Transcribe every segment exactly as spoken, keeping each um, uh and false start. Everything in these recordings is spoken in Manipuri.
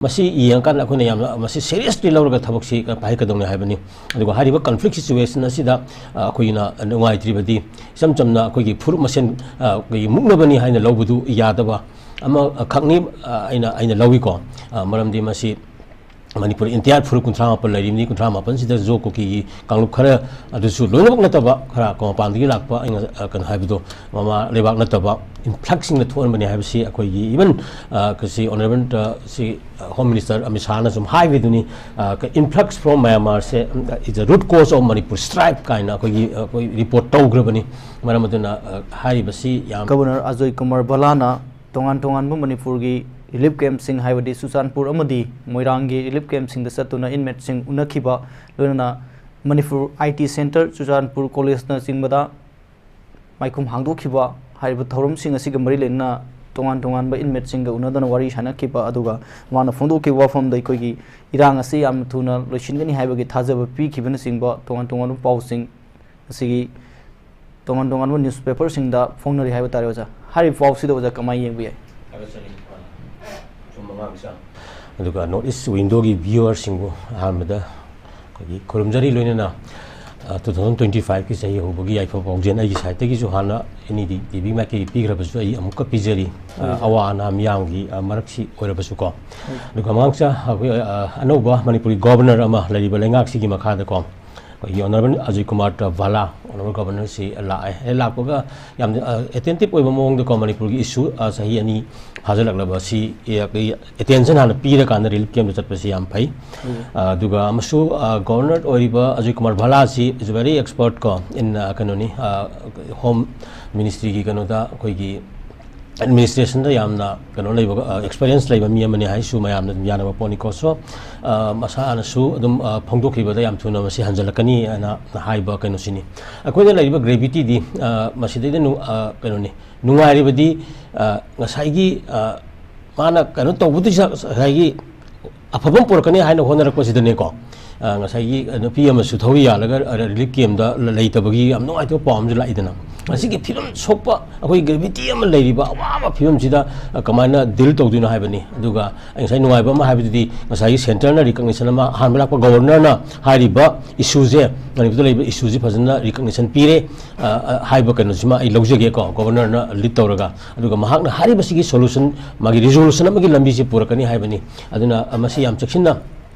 ꯃꯁꯤ ꯌꯦꯡꯉꯀꯥꯟꯗ ꯑꯩꯈꯣꯏꯅ ꯌꯥꯝꯅ ꯃꯁꯤ seriously ꯂꯧꯔꯒ ꯊꯕꯛꯁꯤ ꯄꯥꯏꯈꯠꯀꯗꯧꯅꯤ ꯍꯥꯏꯕꯅꯤ꯫ ꯑꯗꯨꯒ ꯍꯥꯏꯔꯤꯕ conflict situation ꯑꯁꯤꯗ, ꯑ, ꯑꯩꯈꯣꯏꯅ ꯅꯨꯡꯉꯥꯏꯇ꯭ꯔꯤꯕꯗꯤ ꯏꯆꯝ ꯆꯝꯅ ꯑꯩꯈꯣꯏꯒꯤ ꯐꯨꯔꯨꯞ ꯃꯁꯦꯟ, ꯑ, ꯑꯩꯈꯣꯏꯒꯤ ꯃꯨꯛꯅꯕꯅꯤ ꯍꯥꯏꯅ ꯂꯧꯕꯗꯨ ꯌꯥꯗꯕ ꯑꯃ, ꯑ, ꯈꯛꯅꯤ, ꯑ, ꯑꯩꯅ, ꯑꯩꯅ ꯂꯧꯏꯀꯣ꯫ ꯑ, ꯃꯔꯝꯗꯤ ꯃꯁꯤ ꯃꯅꯤꯄꯨꯔ entire ꯐꯨꯔꯨꯞ ꯀꯨꯟꯊ꯭ꯔꯥ ꯃꯥꯄꯟ ꯂꯩꯔꯤꯕꯅꯤ, ꯀꯨꯟꯊ꯭ꯔꯥ ꯃꯥꯄꯟꯁꯤꯗ ꯖꯣ ꯀꯨꯀꯤꯒꯤ ꯀꯥꯡꯂꯨꯞ ꯈꯔ ꯑꯗꯨꯁꯨ ꯂꯣꯏꯅꯃꯛ ꯅꯠꯇꯕ ꯈꯔ ꯀꯣ ꯃꯄꯥꯟꯗꯒꯤ ꯂꯥꯛꯄ ꯑꯩꯅ, ꯑ, ꯀꯩꯅꯣ ꯍꯥꯏꯕꯗꯣ, ꯃꯃꯥ ꯂꯩꯕꯥꯛ ꯅꯠꯇꯕ influxꯁꯤꯡꯅ ꯊꯣꯛꯍꯟꯕꯅꯤ ꯍꯥꯏꯕꯁꯤ ꯑꯩꯈꯣꯏꯒꯤ even, ꯑ, ꯀ-, ꯁꯤ honourable, ꯑ, ꯁꯤ, ꯑ, Home Minister ꯑꯃꯤꯠ ꯁꯥꯍꯅ ꯁꯨꯝ ꯍꯥꯏꯕꯤꯗꯨꯅꯤ, ꯑ, ꯀ-, influx from Myanmarꯁꯦ, um, is a root cause of Manipur strife ꯀꯥꯏꯅ ꯑꯩꯈꯣꯏꯒꯤ, ꯑ, ꯑꯩꯈꯣꯏ report ꯇꯧꯈ꯭ꯔꯕꯅꯤ꯫ ꯃꯔꯝ ꯑꯗꯨꯅ, ꯑ, ꯍꯥꯏꯔꯤꯕꯁꯤ ꯌꯥꯝ Governor ꯑꯖꯣꯏ ꯀꯨꯃꯥꯔ ꯚꯜꯂꯥꯅ ꯇꯣꯉꯥꯟ ꯇꯣꯉꯥꯟꯕ ꯃꯅꯤꯄꯨꯔꯒꯤ relief campꯁꯤꯡ ꯍꯥꯏꯕꯗꯤ ꯆꯨꯔꯆꯥꯟꯄꯨꯔ ꯑꯃꯗꯤ ꯃꯣꯏꯔꯥꯡꯒꯤ relief campꯁꯤꯡꯗ ꯆꯠꯇꯨꯅ inmateꯁꯤꯡ ꯎꯅꯈꯤꯕ, ꯂꯣꯏꯅꯅ Manipur I T centre, Churachandpur collegeꯅꯆꯤꯡꯕꯗ ꯃꯥꯏꯈꯨꯝ ꯍꯥꯡꯗꯣꯛꯈꯤꯕ ꯍꯥꯏꯔꯤꯕ ꯊꯧꯔꯝꯁꯤꯡ ꯑꯁꯤꯒ ꯃꯔꯤ ꯂꯩꯅꯅ ꯇꯣꯉꯥꯟ ꯇꯣꯉꯥꯟꯕ inmateꯁꯤꯡꯒ ꯎꯅꯗꯨꯅ ꯋꯥꯔꯤ ꯁꯥꯅꯈꯤꯕ, ꯑꯗꯨꯒ ꯃꯥꯅ ꯐꯣꯡꯗꯣꯛꯈꯤꯕ ꯋꯥꯐꯝꯗ ꯑꯩꯈꯣꯏꯒꯤ ꯏꯔꯥꯡ ꯑꯁꯤ ꯌꯥꯝꯅ ꯊꯨꯅ ꯂꯣꯏꯁꯤꯟꯒꯅꯤ ꯍꯥꯏꯕꯒꯤ ꯊꯥꯖꯕ ꯄꯤꯈꯤꯕꯅꯆꯤꯡꯕ ꯇꯣꯉꯥꯟ ꯇꯣꯉꯥꯟꯕ ꯄꯥꯎꯁꯤꯡ ꯉꯁꯤꯒꯤ ꯇꯣꯉꯥꯟ ꯇꯣꯉꯥꯟꯕ newspaperꯁꯤꯡꯗ ꯐꯣꯡꯅꯔꯤ ꯍꯥꯏꯕ ꯇꯥꯔꯦ꯫ ꯑꯣꯖꯥ, ꯍꯥꯏꯔꯤꯕ ꯄꯥꯎꯁꯤꯗ ꯑꯣꯖꯥ ꯀꯃꯥꯏꯅ ꯌꯦꯡꯕ ꯌꯥꯏ? ꯑꯗꯨꯒ North East Windowꯒꯤ viewerꯁꯤꯡꯕꯨ ꯑꯍꯥꯟꯕꯗ ꯑꯩꯈꯣꯏꯒꯤ ꯈꯨꯔꯨꯝꯖꯔꯤ, ꯂꯣꯏꯅꯅ, ꯑ, two thousand twenty fiveꯀꯤ ꯆꯍꯤ ꯍꯧꯕꯒꯤ ꯌꯥꯏꯐ ꯄꯥꯎꯖꯦꯜ ꯑꯩꯒꯤ sideꯇꯒꯤꯁꯨ ꯍꯥꯟꯅ N E D TV ꯃꯥꯏꯀꯩ ꯄꯤꯈ꯭ꯔꯕꯁꯨ ꯑꯩ ꯑꯃꯨꯛꯀ ꯄꯤꯖꯔꯤ꯫ ꯑ, ꯎꯝ꯫ ꯑꯋꯥ ꯑꯅꯥ ꯃꯤꯌꯥꯝꯒꯤ, ꯑ, ꯃꯔꯛꯁꯤ ꯑꯣꯏꯔꯕꯁꯨꯀꯣ꯫ ꯎꯝ꯫ ꯑꯗꯨꯒ ꯃꯃꯥꯡ ꯆ-, ꯑꯩꯈꯣꯏ, ꯑ, ꯑꯅꯧꯕ ꯃꯅꯤꯄꯨꯔꯒꯤ governor ꯑꯃ ꯂꯩꯔꯤꯕ ꯂꯩꯉꯥꯛꯁꯤꯒꯤ ꯃꯈꯥꯗꯀꯣ, ꯑꯩꯈꯣꯏꯒꯤ honourable ꯑꯖꯣꯏ ꯀꯨꯃꯥꯔ ꯚꯜꯂꯥ, honourable governorꯁꯤ ꯂꯥꯛꯑꯦ꯫ ꯑꯦ, ꯂꯥꯛꯄꯒ ꯌꯥꯝꯅ, ꯑ, attentive ꯑꯣꯏꯕ ꯃꯑꯣꯡꯗꯀꯣ, ꯃꯅꯤꯄꯨꯔꯒꯤ issue, ꯑ, ꯆꯍꯤ ꯑꯅꯤ ꯐꯥꯖꯤꯜꯂꯛꯂꯕ ꯑꯁꯤ, ꯑꯦ, ꯑꯩꯈꯣꯏ attention ꯍꯥꯟꯅ ꯄꯤꯔꯀꯥꯟꯗ relief campꯇ ꯆꯠꯄꯁꯤ ꯌꯥꯝ ꯐꯩ꯫ ꯎꯝ꯫ ꯑ, ꯑꯗꯨꯒ ꯑꯃꯁꯨ, ꯑ, governor ꯑꯣꯏꯔꯤꯕ Ajoy Kumar ꯚꯜꯂꯥꯁꯤ is very expert ꯀꯣ, in, ꯑ, ꯀꯩꯅꯣꯅꯤ, ꯑ, Home Ministryꯒꯤ ꯀꯩꯅꯣꯗ ꯑꯩꯈꯣꯏꯒꯤ administrationꯗ ꯌꯥꯝꯅ ꯀꯩꯅꯣ ꯂꯩꯕ, ꯑ, experience ꯂꯩꯕ ꯃꯤ ꯑꯃꯅꯤ ꯍꯥꯏꯁꯨ ꯃꯌꯥꯝꯅ ꯑꯗꯨꯝ ꯌꯥꯅꯕ ꯄꯣꯠꯅꯤꯀꯣ꯫ So, ꯑ, ꯃꯁꯥꯅꯁꯨ ꯑꯗꯨꯝ, ꯑ, ꯐꯣꯡꯗꯣꯛꯈꯤꯕꯗ ꯌꯥꯝ ꯊꯨꯅ ꯃꯁꯤ ꯍꯟꯖꯤꯜꯂꯛꯀꯅꯤ ꯍꯥꯏꯅ ꯍꯥꯏꯕ ꯀꯩꯅꯣꯁꯤꯅꯤ꯫ ꯑꯩꯈꯣꯏꯅ ꯂꯩꯔꯤꯕ gravityꯗꯤ, ꯑ, ꯃꯁꯤꯗꯩꯗ ꯅꯨ-, ꯑ, ꯀꯩꯅꯣꯅꯤ, ꯅꯨꯡꯉꯥꯏꯔꯤꯕꯗꯤ, ꯑ, ꯉꯁꯥꯏꯒꯤ, ꯑ, ꯃꯥꯅ ꯀꯩꯅꯣ ꯇꯧꯕꯗꯨꯁꯨ ꯉꯁꯥꯏꯒꯤ ꯑꯐꯕ ꯑꯃ ꯄꯨꯔꯛꯀꯅꯤ ꯍꯥꯏꯅ ꯍꯣꯠꯅꯔꯛꯄꯁꯤꯗꯅꯦꯀꯣ, ꯑ, ꯉꯁꯥꯏꯒꯤ ꯅꯨꯄꯤ ꯑꯃꯁꯨ ꯊꯧꯔꯤ ꯌꯥꯜꯂꯒ, ꯑ, relief campꯇ ꯂꯩꯇꯕꯒꯤ ꯌꯥꯝ ꯅꯨꯡꯉꯥꯏꯇꯕ ꯄꯥꯎ ꯑꯃꯁꯨ ꯂꯥꯛꯏꯗꯅ꯫ ꯃꯁꯤꯒꯤ ꯐꯤꯕꯝ ꯁꯣꯛꯄ, ꯑꯩꯈꯣꯏ ꯒ꯭ꯔꯦꯚꯤꯇꯤ ꯑꯃ ꯂꯩꯔꯤꯕ ꯑꯋꯥꯕ ꯐꯤꯕꯝꯁꯤꯗ, ꯑ, ꯀꯃꯥꯏꯅ ꯗꯤꯜ ꯇꯧꯗꯣꯏꯅꯣ ꯍꯥꯏꯕꯅꯤ꯫ ꯑꯗꯨꯒ ꯑꯩ ꯉꯁꯥꯏ ꯅꯨꯡꯉꯥꯏꯕ ꯑꯃ ꯍꯥꯏꯕꯗꯨꯗꯤ, ꯉꯁꯥꯏꯒꯤ ꯁꯦꯟꯇꯔꯅ ꯔꯤꯀꯛꯅꯤꯁꯟ ꯑꯃ, ꯑꯍꯥꯟꯕ ꯂꯥꯛꯄ ꯒꯣꯕꯔꯅꯔꯅ ꯍꯥꯏꯔꯤꯕ ꯏꯁꯨꯁꯦ, ꯃꯅꯤꯄꯨꯔꯗ ꯂꯩꯕ ꯏꯁꯨꯁꯦ ꯐꯖꯅ ꯔꯤꯀꯛꯅꯤꯁꯟ ꯄꯤꯔꯦ, ꯑ, ꯑ, ꯍꯥꯏꯕ ꯀꯩꯅꯣꯁꯤꯃ ꯑꯩ ꯂꯧꯖꯒꯦꯀꯣ, ꯒꯣꯕꯔꯅꯔꯅ ꯂꯤꯗ ꯇꯧꯔꯒ꯫ ꯑꯗꯨꯒ ꯃꯍꯥꯛꯅ ꯍꯥꯏꯔꯤꯕꯁꯤꯒꯤ ꯁꯣꯂꯨꯁꯟ, ꯃꯥꯒꯤ ꯔꯤꯖꯣꯂꯨꯁꯟ ꯑꯃꯒꯤ ꯂꯝꯕꯤꯁꯤ ꯄꯨꯔꯛꯀꯅꯤ ꯍꯥꯏꯕꯅꯤ꯫ ꯑꯗꯨꯅ, ꯑ, ꯃꯁꯤ ꯌꯥꯝ ꯆꯦꯛꯁꯤꯟꯅ,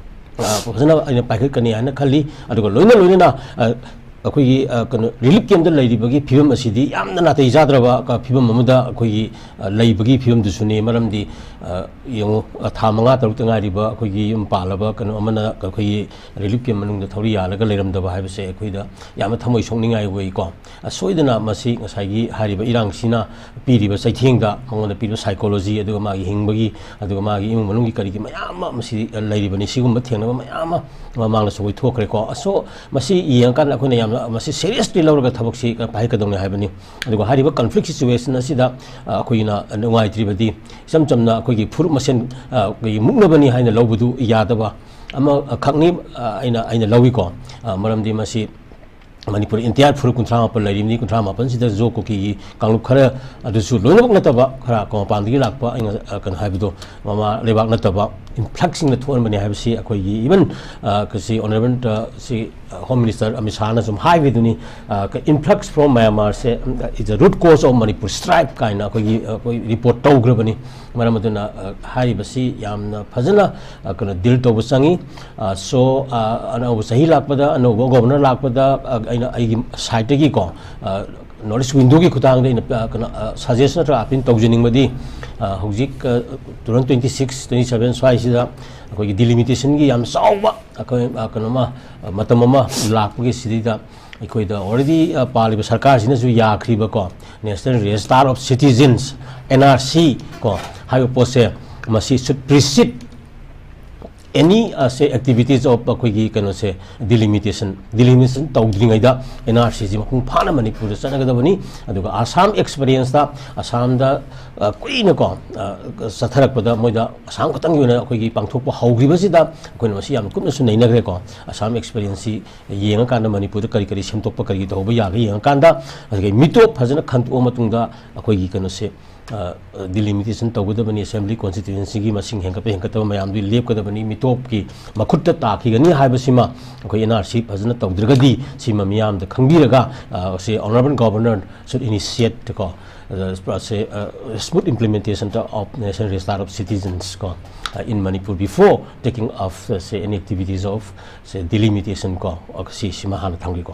ꯑ, ꯐꯖꯅ ꯑꯩꯅ ꯄꯥꯏꯈꯠꯀꯅꯤ ꯍꯥꯏꯅ ꯈꯜꯂꯤ꯫ ꯑꯗꯨꯒ ꯂꯣꯏꯅ ꯂꯣꯏꯅꯅ, ꯑ, ꯑꯩꯈꯣꯏꯒꯤ, ꯑ, ꯀꯩꯅꯣ, ꯔꯤꯂꯤꯐ ꯀꯦꯝꯞꯇ ꯂꯩꯔꯤꯕꯒꯤ ꯐꯤꯕꯝ ꯑꯁꯤꯗꯤ ꯌꯥꯝꯅ ꯅꯥꯇꯩ ꯆꯥꯗ꯭ꯔꯕ, ꯑ, ꯐꯤꯕꯝ ꯑꯃꯗ ꯑꯩꯈꯣꯏꯒꯤ, ꯑ, ꯂꯩꯕꯒꯤ ꯐꯤꯕꯝꯗꯨꯁꯨꯅꯤ꯫ ꯃꯔꯝꯗꯤ, ꯑ, ꯌꯦꯡꯉꯨ, ꯑ, ꯊꯥ ꯃꯉꯥ ꯇꯔꯨꯛꯇ ꯉꯥꯏꯔꯤꯕ ꯑꯩꯈꯣꯏꯒꯤ ꯌꯨꯝ ꯄꯥꯜꯂꯕ ꯀꯩꯅꯣ ꯑꯃꯅ ꯑꯩꯈꯣꯏꯒꯤ ꯔꯤꯂꯤꯐ ꯀꯦꯝꯞ ꯃꯅꯨꯡꯗ ꯊꯧꯔꯤ ꯌꯥꯜꯂꯒ ꯂꯩꯔꯝꯗꯕ ꯍꯥꯏꯕꯁꯦ ꯑꯩꯈꯣꯏꯗ ꯌꯥꯝꯅ ꯊꯃꯣꯏ ꯁꯣꯛꯅꯤꯡꯉꯥꯏ ꯑꯣꯏꯀꯣ꯫ ꯑ, ꯁꯣꯏꯗꯅ ꯃꯁꯤ ꯉꯁꯥꯏꯒꯤ ꯍꯥꯏꯔꯤꯕ ꯏꯔꯥꯡꯁꯤꯅ ꯄꯤꯔꯤꯕ ꯆꯩꯊꯦꯡꯗ, ꯃꯉꯣꯟꯗ ꯄꯤꯔꯤꯕ ꯁꯥꯏꯀꯣꯂꯣꯖꯤ, ꯑꯗꯨꯒ ꯃꯥꯒꯤ ꯍꯤꯡꯕꯒꯤ, ꯑꯗꯨꯒ ꯃꯥꯒꯤ ꯏꯃꯨꯡ ꯃꯅꯨꯡꯒꯤ ꯀꯔꯤꯒꯤ ꯃꯌꯥꯝ ꯑꯃ ꯃꯁꯤ ꯂꯩꯔꯤꯕꯅꯤ꯫ ꯁꯤꯒꯨꯝꯕ ꯊꯦꯡꯅꯕ ꯃꯌꯥꯝ ꯑꯃ ꯃꯃꯥꯡꯗꯁꯨ ꯑꯩꯈꯣꯏ ꯊꯣꯛꯈ꯭ꯔꯦꯀꯣ꯫ ꯑꯁꯣ, ꯃꯁꯤ ꯌꯦꯡꯉꯀꯥꯟꯗ ꯑꯩꯈꯣꯏꯅ ꯌꯥꯝꯅ ꯃꯁꯤ ꯁꯦꯔꯤꯌꯁꯂꯤ ꯂꯧꯔꯒ ꯊꯕꯛꯁꯤ ꯄꯥꯏꯈꯠꯀꯗꯧꯅꯤ ꯍꯥꯏꯕꯅꯤ꯫ ꯑꯗꯨꯒ ꯍꯥꯏꯔꯤꯕ ꯀꯟꯐ꯭ꯂꯤꯛ ꯁꯤꯆꯨꯋꯦꯁꯟ ꯑꯁꯤꯗ, ꯑ, ꯑꯩꯈꯣꯏꯅ ꯅꯨꯡꯉꯥꯏꯇ꯭ꯔꯤꯕꯗꯤ, ꯏꯆꯝ ꯆꯝꯅ ꯑꯩꯈꯣꯏꯒꯤ ꯐꯨꯔꯨꯞ ꯃꯁꯦꯟ, ꯑ, ꯑꯩꯈꯣꯏꯒꯤ ꯃꯨꯛꯅꯕꯅꯤ ꯍꯥꯏꯅ ꯂꯧꯕꯗꯨ ꯌꯥꯗꯕ꯫ ꯑꯃꯈꯛꯅꯤ, ꯑ, ꯑꯩꯅ, ꯑꯩꯅ ꯂꯧꯏꯀꯣ꯫ ꯑ, ꯃꯔꯝꯗꯤ ꯃꯁꯤ ꯃꯅꯤꯄꯨꯔ ꯏꯟꯇꯤꯌꯥꯔ ꯐꯨꯔꯨꯞ ꯀꯨꯟꯊ꯭ꯔꯥ ꯃꯥꯄꯟ ꯂꯩꯔꯤꯕꯅꯤ꯫ ꯀꯨꯟꯊ꯭ꯔꯥ ꯃꯥꯄꯟꯁꯤꯗ ꯖꯣ ꯀꯨꯀꯤꯒꯤ ꯀꯥꯡꯂꯨꯞ ꯈꯔ ꯑꯗꯨꯁꯨ ꯂꯣꯏꯅꯃꯛ ꯅꯠꯇꯕ, ꯈꯔ ꯀꯣ ꯃꯄꯥꯟꯗꯒꯤ ꯂꯥꯛꯄ, ꯑꯩꯅ, ꯑ, ꯀꯩꯅꯣ ꯍꯥꯏꯕꯗꯣ, ꯃꯃꯥ ꯂꯩꯕꯥꯛ ꯅꯠꯇꯕ ꯏꯟꯐ꯭ꯂꯛꯁꯁꯤꯡꯅ ꯊꯣꯛꯍꯟꯕꯅꯤ ꯍꯥꯏꯕꯁꯤ ꯑꯩꯈꯣꯏꯒꯤ ꯏꯚꯟ, ꯑ, ꯀ-, ꯁꯤ ꯑꯣꯅꯔꯦꯕꯜ, ꯑ, ꯁꯤ, ꯑ, ꯍꯣꯝ ꯃꯤꯅꯤꯁꯇꯔ ꯑꯃꯤꯠ ꯁꯥꯍꯅ ꯁꯨꯝ ꯍꯥꯏꯕꯤꯗꯨꯅꯤ, ꯑ, ꯀ-, ꯏꯟꯐ꯭ꯂꯛꯁ ꯐ꯭ꯔꯣꯝ ꯃꯌꯥꯃꯥꯔꯁꯦ, um, is the root cause of Manipur strife ꯀꯥꯏꯅ ꯑꯩꯈꯣꯏꯒꯤ, ꯑ, ꯑꯩꯈꯣꯏ ꯔꯤꯄꯣꯔꯠ ꯇꯧꯈ꯭ꯔꯕꯅꯤ꯫ ꯃꯔꯝ ꯑꯗꯨꯅ, ꯑ, ꯍꯥꯏꯔꯤꯕꯁꯤ ꯌꯥꯝꯅ ꯐꯖꯅ, ꯑ, ꯀꯩꯅꯣ, ꯗꯤꯜ ꯇꯧꯕ ꯆꯪꯉꯤ꯫ ꯑ, so, ꯑ, ꯑꯅꯧꯕ ꯆꯍꯤ ꯂꯥꯛꯄꯗ, ꯑꯅꯧꯕ ꯒꯣꯕꯔꯅꯔ ꯂꯥꯛꯄꯗ, ꯑ, ꯑꯩꯅ ꯑꯩꯒꯤ ꯁꯥꯏꯠꯇꯒꯤꯀꯣ, ꯑ, ꯅꯣꯔꯠ ꯏꯁ ꯋꯤꯡꯗꯣꯒꯤ ꯈꯨꯠꯊꯥꯡꯗ ꯑꯩꯅ, ꯑ, ꯀꯩꯅꯣ, ꯑ, ꯁꯖꯦꯁꯟ ꯅꯠꯇ꯭ꯔꯒ ꯑꯥꯄꯤꯜ ꯇꯧꯖꯅꯤꯡꯕꯗꯤ, ꯑ, ꯍꯧꯖꯤꯛ, ꯑ, two thousand twenty six, twenty seven ꯁ꯭ꯋꯥꯏꯁꯤꯗ ꯑꯩꯈꯣꯏꯒꯤ ꯗꯤꯂꯤꯃꯤꯇꯦꯁꯟꯒꯤ ꯌꯥꯝ ꯆꯥꯎꯕ ꯑꯩꯈꯣꯏ, ꯑ, ꯀꯩꯅꯣꯃ, ꯑ, ꯃꯇꯝ ꯑꯃ ꯂꯥꯛꯄꯒꯤ ꯁꯤꯗꯩꯗ ꯑꯩꯈꯣꯏꯗ already, ꯑ, ꯄꯥꯜꯂꯤꯕ ꯁꯔꯀꯥꯔꯁꯤꯅꯁꯨ ꯌꯥꯈ꯭ꯔꯤꯕꯀꯣ, National Register of Citizens, N R C ꯀꯣ, ꯍꯥꯏꯕ ꯄꯣꯠꯁꯦ, ꯃꯁꯤ should precede any say activities of ꯑꯩꯈꯣꯏꯒꯤ ꯀꯩꯅꯣꯁꯦ ꯗꯤꯂꯤꯃꯤꯇꯦꯁꯟ ꯗꯤꯂꯤꯃꯤꯇꯦꯁꯟ ꯇꯧꯗ꯭ꯔꯤꯉꯩꯗ ꯑꯦꯟ ꯑꯥꯔ ꯁꯤꯁꯤ ꯃꯄꯨꯡ ꯐꯥꯅ ꯃꯅꯤꯄꯨꯔꯗ ꯆꯠꯅꯒꯗꯕꯅꯤ꯫ ꯑꯗꯨꯒ ꯑꯁꯥꯝ ꯑꯦꯛꯁꯄꯤꯔꯤꯌꯦꯟꯁꯇ ꯑꯁꯥꯝꯗ ꯀꯨꯏꯅꯀꯣ ꯆꯠꯊꯔꯛꯄꯗ ꯃꯣꯏꯗ ꯑꯁꯥꯝ ꯈꯛꯇꯪꯒꯤ ꯑꯣꯏꯅ ꯑꯩꯈꯣꯏꯒꯤ ꯄꯥꯡꯊꯣꯛꯄ ꯍꯧꯈ꯭ꯔꯤꯕꯁꯤꯗ ꯑꯩꯈꯣꯏꯅ ꯃꯁꯤ ꯌꯥꯝ ꯀꯨꯞꯅꯁꯨ ꯅꯩꯅꯈ꯭ꯔꯦꯀꯣ꯫ ꯑꯁꯥꯝ ꯑꯦꯛꯁꯄꯤꯔꯤꯌꯦꯟꯁꯁꯤ ꯌꯦꯡꯉꯀꯥꯟꯗ ꯃꯅꯤꯄꯨꯔꯗ ꯀꯔꯤ ꯀꯔꯤ ꯁꯦꯝꯗꯣꯛꯄ ꯀꯔꯤ ꯇꯧꯕ ꯌꯥꯒꯦ ꯌꯦꯡꯉꯀꯥꯟꯗ ꯑꯗꯨꯗꯒꯤ ꯃꯤꯇꯣꯞ ꯐꯖꯅ ꯈꯟꯗꯣꯛꯑ ꯃꯇꯨꯡꯗ ꯑꯩꯈꯣꯏꯒꯤ ꯀꯩꯅꯣꯁꯦ ꯗꯤꯂꯤꯃꯤꯇꯦꯁꯟ ꯇꯧꯒꯗꯕꯅꯤ꯫ ꯑꯦꯁꯦꯝꯕ꯭ꯂꯤ ꯀꯣꯟꯁꯇꯤꯇ꯭ꯌꯨꯌꯦꯟꯁꯤꯒꯤ ꯃꯁꯤꯡ ꯍꯦꯟꯒꯠꯄ ꯍꯦꯟꯒꯠꯇꯕ ꯃꯌꯥꯝꯗꯨ ꯂꯦꯞꯀꯗꯕꯅꯤ꯫ ꯃꯤꯇꯣꯞꯀꯤ ꯃꯈꯨꯠꯇ ꯇꯥꯈꯤꯒꯅꯤ ꯍꯥꯏꯕꯁꯤꯃ ꯑꯩꯈꯣꯏ ꯑꯦꯟ ꯑꯥꯔ ꯁꯤ ꯐꯖꯅ ꯇꯧꯗ꯭ꯔꯒꯗꯤ ꯁꯤꯃ ꯃꯤꯌꯥꯝꯗ ꯈꯪꯕꯤꯔꯒ ꯁꯤ honourable governor should initiate ꯀꯣ ꯁꯦ smooth implementation of national register of citizens ꯀꯣ in Manipur before taking of say any activities of say delimitation ꯀꯣ ꯁꯤ ꯁꯤꯃ ꯍꯥꯟꯅ ꯊꯝꯒꯦꯀꯣ꯫